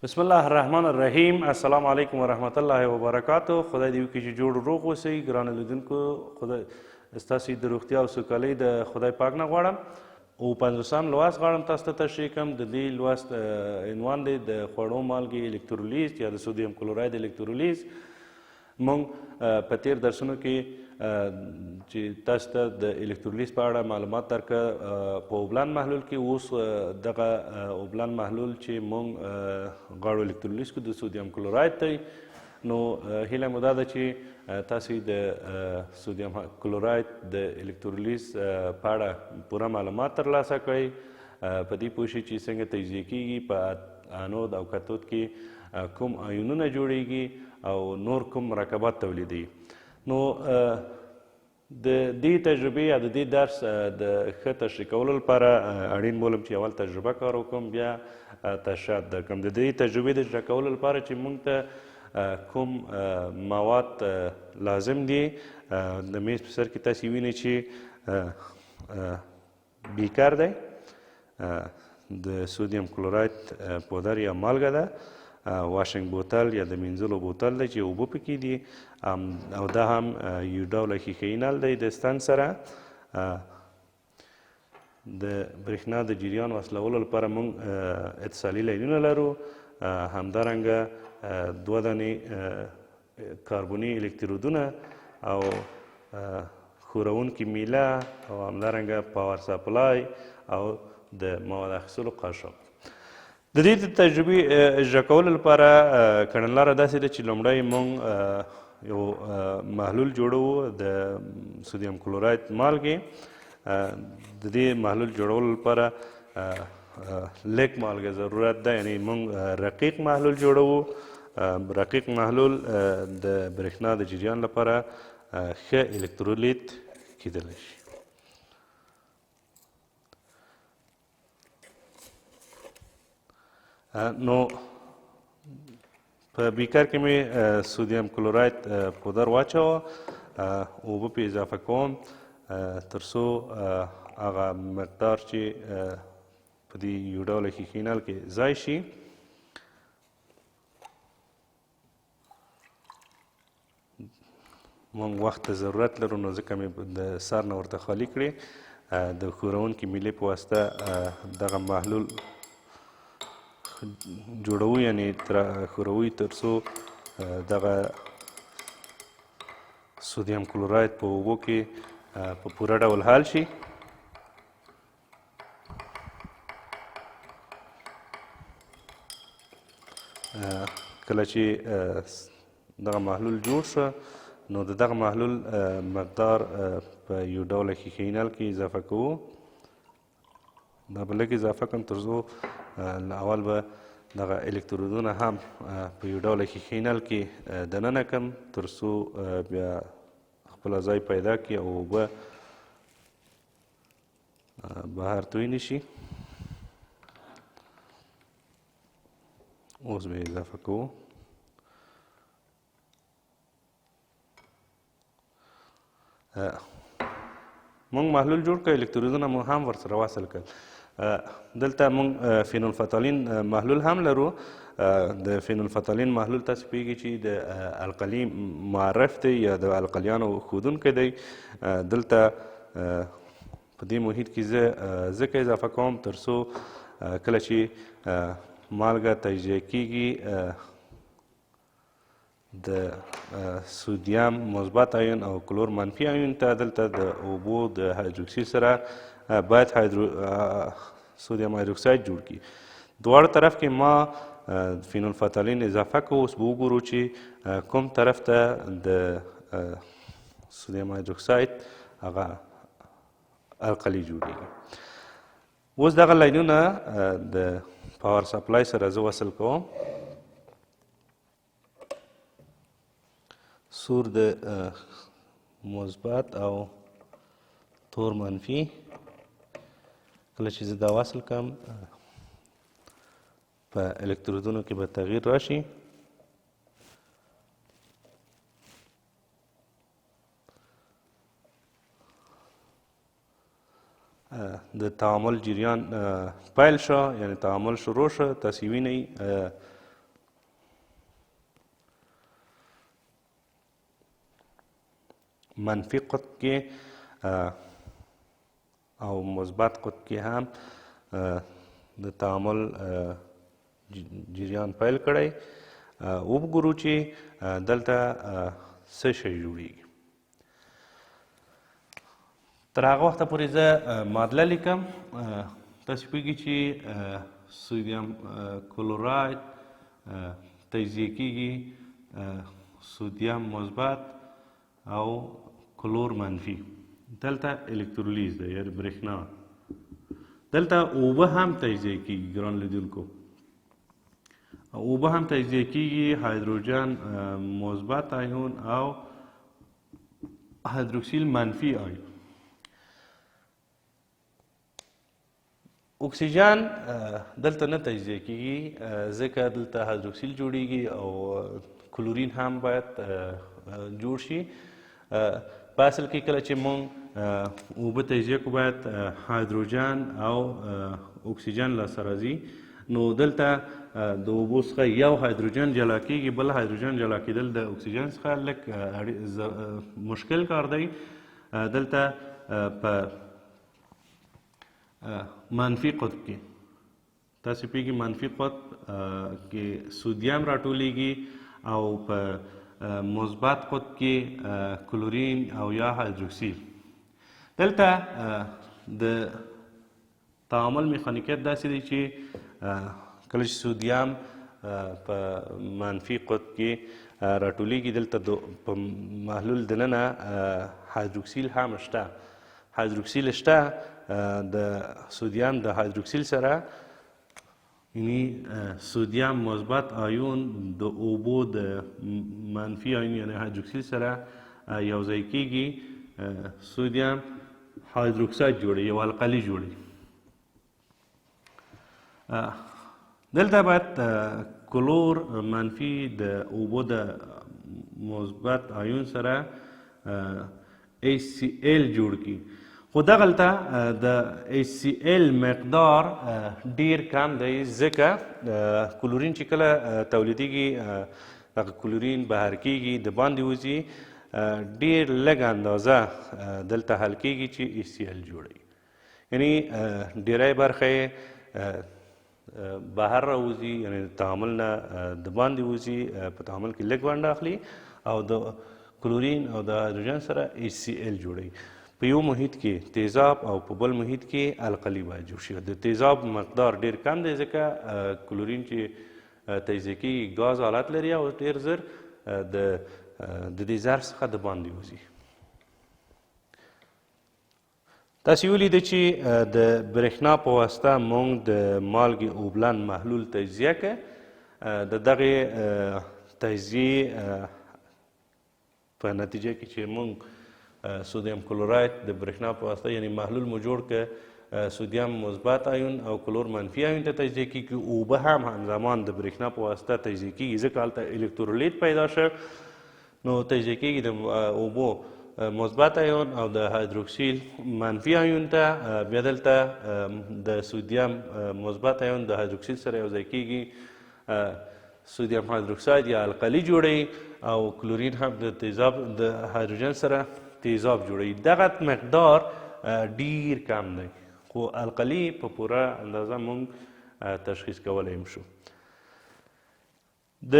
بسم الله الرحمن الرحیم. السلام علیکم ورحمت الله وبرکاته. خدای دې وکړي چې جوړ روغ اوسئ. ګرانو لیدونکو، خدای ستاسو د روغتیا او سوکالۍ د خدای پاک نه غواړم. او پنځوسم لوست غواړم تاسو ته تشریح کړم. د دې لوست عنوان دی د خوړو مالګې الکترولیز یا د سودیم کلوراید الکترولیز. موږ په تیر درسونو کې چې تاسو ته د الکترولیز په اړه معلومات درکړه په اوبلن محلول کې، اوس دغه اوبلن محلول چې موږ غواړو الکترولیز کړو د سودیم کلوراید دی. نو هیله مو دا ده چې تاسو د سودیم کلوراید د الکترولیز په اړه پوره معلومات ترلاسه کړئ، په دې پوه شئ چې څنګه تجزیه کیږي، په انود او کتود کې کوم آیونونه جوړیږي او نور کوم مرکبات تولیدوي. نو د دې تجربې یا د دې درس د ښه تشریح کولو لپاره اړین بولم چې اول تجربه کار وکړم، بیا تشریحات درکړم. د دې تجربې د اجرا کولو لپاره چې موږ ته کوم مواد لازم دي، د میز په سر کې تاسې وینئ چې بیکر دی، د سودیم کلوراید پودر یا مالګه ده، واشنګ بوتل یا د مینځلو بوتل دی چې اوبه پکې دي، او دا هم یو ډوله ښیښهیي نل دی د ستن سره. د برېښنا د جریان وصلولو لپاره موږ اتصالي لینونه لرو، همدارنګه دوه دانې کاربوني الکترودونه او ښورونکي میله او همدارنګه پاور سپلای او د مواد اخیستلو قاشق. د دې د تجربې اجرا کولو لپاره کړنلاره داسې ده چې لومړی موږ یو محلول جوړوو د سودیم کلوراید مالګې. د دې محلول جوړولو لپاره لږ مالګه ضرورت ده، یعنی موږ رقیق محلول جوړوو. رقیق محلول د برېښنا د جریان لپاره ښه الکترولیت کیدلی شي. نو په بیکر کې مې سودیم کلوراید پودر واچوه، اوبه پې اضافه کوم تر څو هغه مقدار چې په دې یو ډوله ښیښې نل کې ځای شي. موږ وخت ته ضرورت لرو، نو ځکه مې د سر نه ورته خالي کړې. د ښورونکي میلې په واسطه دغه محلول جوړوو، یعنې ښوروو یې تر څو دغه سودیم کلوراید په اوبو کې په پوره ډول حل شي. کله چې دغه محلول جوړ شو، نو د دغه محلول مقدار په یو ډوله ښیښهیي نل کې اضافه کوو. دا به لږ اضافه کړم تر څو له اول به دغه الکترودونه هم په یو ډوله ښیښهیي نل کې دننه کړم تر څو بیا خپله ځای پیدا کړي او اوبه بهر توی نه شي. اوس به یې اضافه کوو. موږ محلول جوړ کړ، الکترودونه مو هم ورسره وصل کړل. دلته موږ فینولفتالین محلول هم لرو. د فینولفتالین محلول تاسو پوهېږئ چې د القلي معرف دی یا د القلیانو ښودونکی دی. دلته په دې محیط کې زه ځکه اضافه کوم تر څو کله چې مالګه تجزیه کیږي د سودیم مثبت آیون او کلور منفي آیون ته دلته د اوبو د هایدروکسیل سره باید سودیم هایدروکساید جوړ کړي. دواړو طرف کې ما فینولفتالین اضافه کړو. اوس به وګورو چې کوم طرف ته د سودیم هایدروکساید هغه القلي جوړیږي. اوس دغه لاینونه د پاور سپلای سره زه وصل کوم. سور د مثبت او تور منفي. کله چې زه دا وصل کړم په الکترودونو کې به تغییر راشي. د تعامل جریان پیل شو، یعنی تعامل شروع شو. تاسې وینئ منفي قطب کې او مثبت قطب کې هم د تعامل جریان پیل کړی. وګورو چې دلته څه شی جوړیږي. تر هغه وخته پورې زه معادله لیکم. تاسو پوهیږئ چې سودیم کلوراید تجزیه کیږي سودیم مثبت او کلور منفي. دلته الکترولیز دی، یعنی برېښنا. دلته اوبه هم تجزیه کیږي ګران لیدونکو، اوبه هم تجزیه کیږي، هایدروجن مثبت ایون او هایدروکسیل منفي ایون. اکسیجن دلته نه تجزیه کیږي ځکه دلته هایدروکسیل جوړیږي او کلورین هم باید جوړ شي. په اصل کې کله چې مونږ اوبه تجزیه کو باید هایدروجن او اکسیجن لاسته راځي. نو دلته د اوبو څخه یو هایدروجن جلا کیږي، بل هایدروجن جلا کیدل د اکسیجن څخه لږ مشکل کار دی. دلته په منفي قطب کې تاسو پوهیږئ منفي قطب کې سودیم راټولیږي او په مثبت قطب کې کلورین او یا هایدروکسیل. دلته د تعامل میخانیکیت داسې دی چې کله چې سودیم په منفي قطب کې راټولیږي، دلته په محلول دننه هایدروکسیل هم شته، هایدروکسیل شته. د سودیم د هایدروکسیل سره یعنی سودیم مثبت آیون د اوبو د منفي آیون یعنی هایدروکسیل سره یو ځای کیږي، سودیم هایدروکساید جوړوي، یو القلي جوړوي. دلته باید کلور منفي د اوبو د مثبت آیون سره HCl جوړ کړي، خو دغلته د HCl مقدار ډیر کم دی، ځکه کلورین چې کله تولیدیږي دغه کلورین بهر کیږي، د باندې وځي، ډیر لږ اندازه دلته حل کیږي چې HCl جوړوي. یعنی ډیری برخه یې بهر راوځي، یعنی د تعامل نه د باندې وځي، په تعامل کې لږ ونډه اخلي او د کلورین او د هایدروجن سره HCl جوړوي. په یو محیط کې تیزاب او په بل محیط کې القلي باید جوړ شي. د تیزاب مقدار ډیر کم دی، ځکه کلورین چې تجزیه کیږي ګاز حالت لري او ډیر زر د دې ظرف څخه د باندې وځي. تاسې ولیده چې د برېښنا په واسطه موږ د مالګې اوبلن محلول تجزیه که، د دغې تجزیې په نتیجه کې چې موږ سودیم کلوراید د برېښنا په واسطه یعنی محلول مو جوړ که، سودیم مثبت ایون او کلور منفي ایون ته تجزیه کیږي. اوبه هم همزمان د برېښنا په واسطه تجزیه کیږي، ځکه هلته الکترولیت پیدا شو، نو تجزیه کیږي د اوبو مثبت ایون او د هایدروکسیل منفي ایون ته. بیا دلته د سودیم مثبت ایون د هایدروکسیل سره یو ځای کیږي، سودیم هایدروکساید یا القلي جوړوي او کلورین هم د تیزاب د هایدروجن سره تیزاب جوړوي. دغه مقدار ډیر کم دی، خو القلي په پوره اندازه موږ تشخیص کولی هم شو. د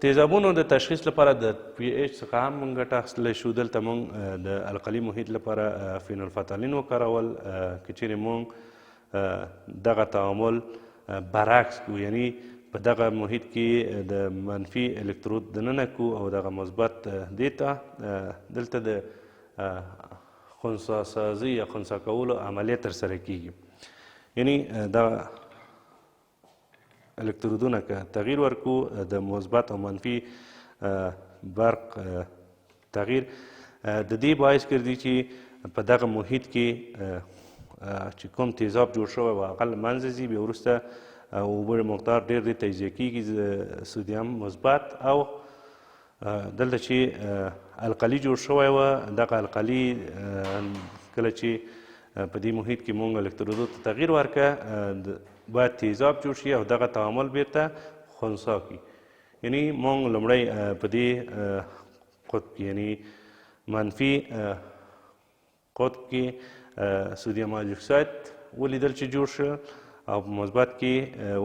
تیزابونو د تشخیص لپاره د پی ایچ څخه هم موږ ګټه اخیستلی شو. دلته موږ د القلي محیط لپاره فینولفتالین وکارول. که چیرې موږ دغه تعامل برعکس کو، یعنی په دغه محیط کې د منفي الکترود دننه کو او دغه مثبت دې ته، دلته د خنثی سازي یا خنثی کولو عملیه ترسره کیږي. یعنی دا الکترودونه که تغییر ورکو، د مثبت او منفي برق تغییر د دې باعث ګرځي چې په دغه محیط کې چې کوم تیزاب جوړ شوی و هغه له منځه ځي. بیا وروسته اوبه مقدار ډېر دی تجزیه کیږي، سودیم مثبت او دلته چې القلي جوړ شوی و، دغه القلي کله چې په دې محیط کې مونږ الکترودو ته تغییر ورکړه، باید تیزاب جوړ شي او دغه تعامل بیرته خنثی کړي. یعنی مونږ لومړی په دې قطب کې، یعنی منفي قطب کې سودیم هایدروکساید ولیدل چې جوړ شو او په مثبت کې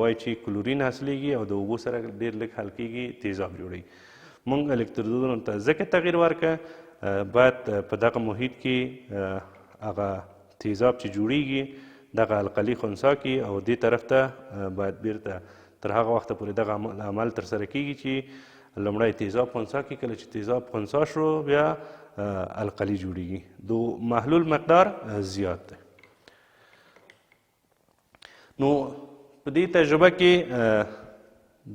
وایي چې کلورین حاصلېږي او د اوبو سره ډېر لږ حل کېږي، تیزاب جوړوي. موږ الکترودونو ته ځکه تغییر ورکړه، باید په دغه محیط کې هغه تیزاب چې جوړیږي دغه القلي خنثی کړي او دې طرف ته باید بیرته تر هغه وخته پورې دغه عمل ترسره کېږي چې لومړی تیزاب خنثی کړي. کله چې تیزاب خنثی شو بیا القلي جوړیږي. د محلول مقدار زیات دی. نو په دې تجربه کې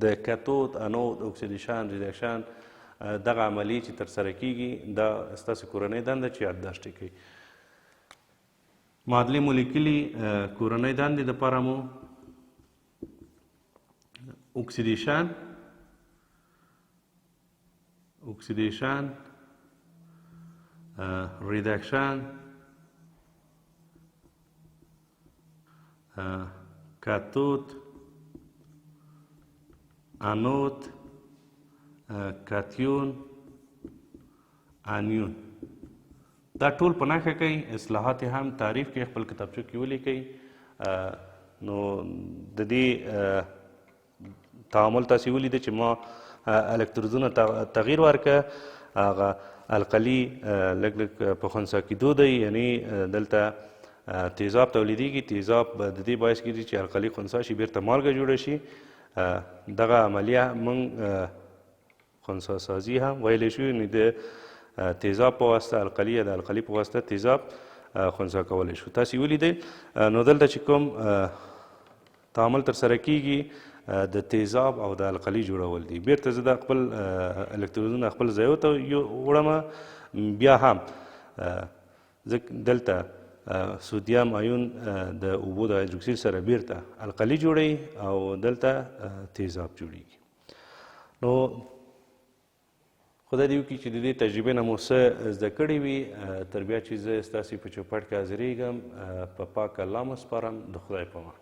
د کتود، انود، اکسیدیشن، ریډکشن دغه عملیې چې ترسره کیږي دا ستاسو کورنۍ دنده چې یادداشت یې کړئ. معادلې مو لیکلي، کورنۍ دندې دپاره مو اکسیدیشن، ریډکشن، کاتود، انود، کاتیون، انیون دا ټول په نښه کوي. اصلاحات یې هم تعریف کوي، خپل کتابچو کې ولیکئ. نو د دې تعامل تاسې ولیده چې ما الکترودونه تغییر ورکړه، هغه القلي لږ لږ په خنثی کېدو دی، یعنی دلته تیزاب تولیدېږي. تیزاب د دې باعث کېږي چې القلي خنثی شي، بیرته مالګه جوړه شي. دغه عملیه موږ خنثی سازي هم ویلی شو، یعنی د تیزاب په واسطه القلي یا د القلي په واسطه تیزاب خنثی کولی شو. تاسې ولیدئ. نو دلته چې کوم تعامل ترسره کیږي د تیزاب او د القلي جوړول دي. بیرته زه دا خپل الکترودونه خپل ځای ته وړم. بیا هم ځکه دلته سودیم ایون د اوبو د هایدروکسیل سره بیرته القلي جوړوي او دلته تیزاب جوړیږي. نو خدای دې وکړي چې د دې تجربې نه مو څه زده کړي وي. تر بیا چې زه ستاسې په چوپړ کې حاضرېږم، په پاک الله مو سپارم. د خدای په امان.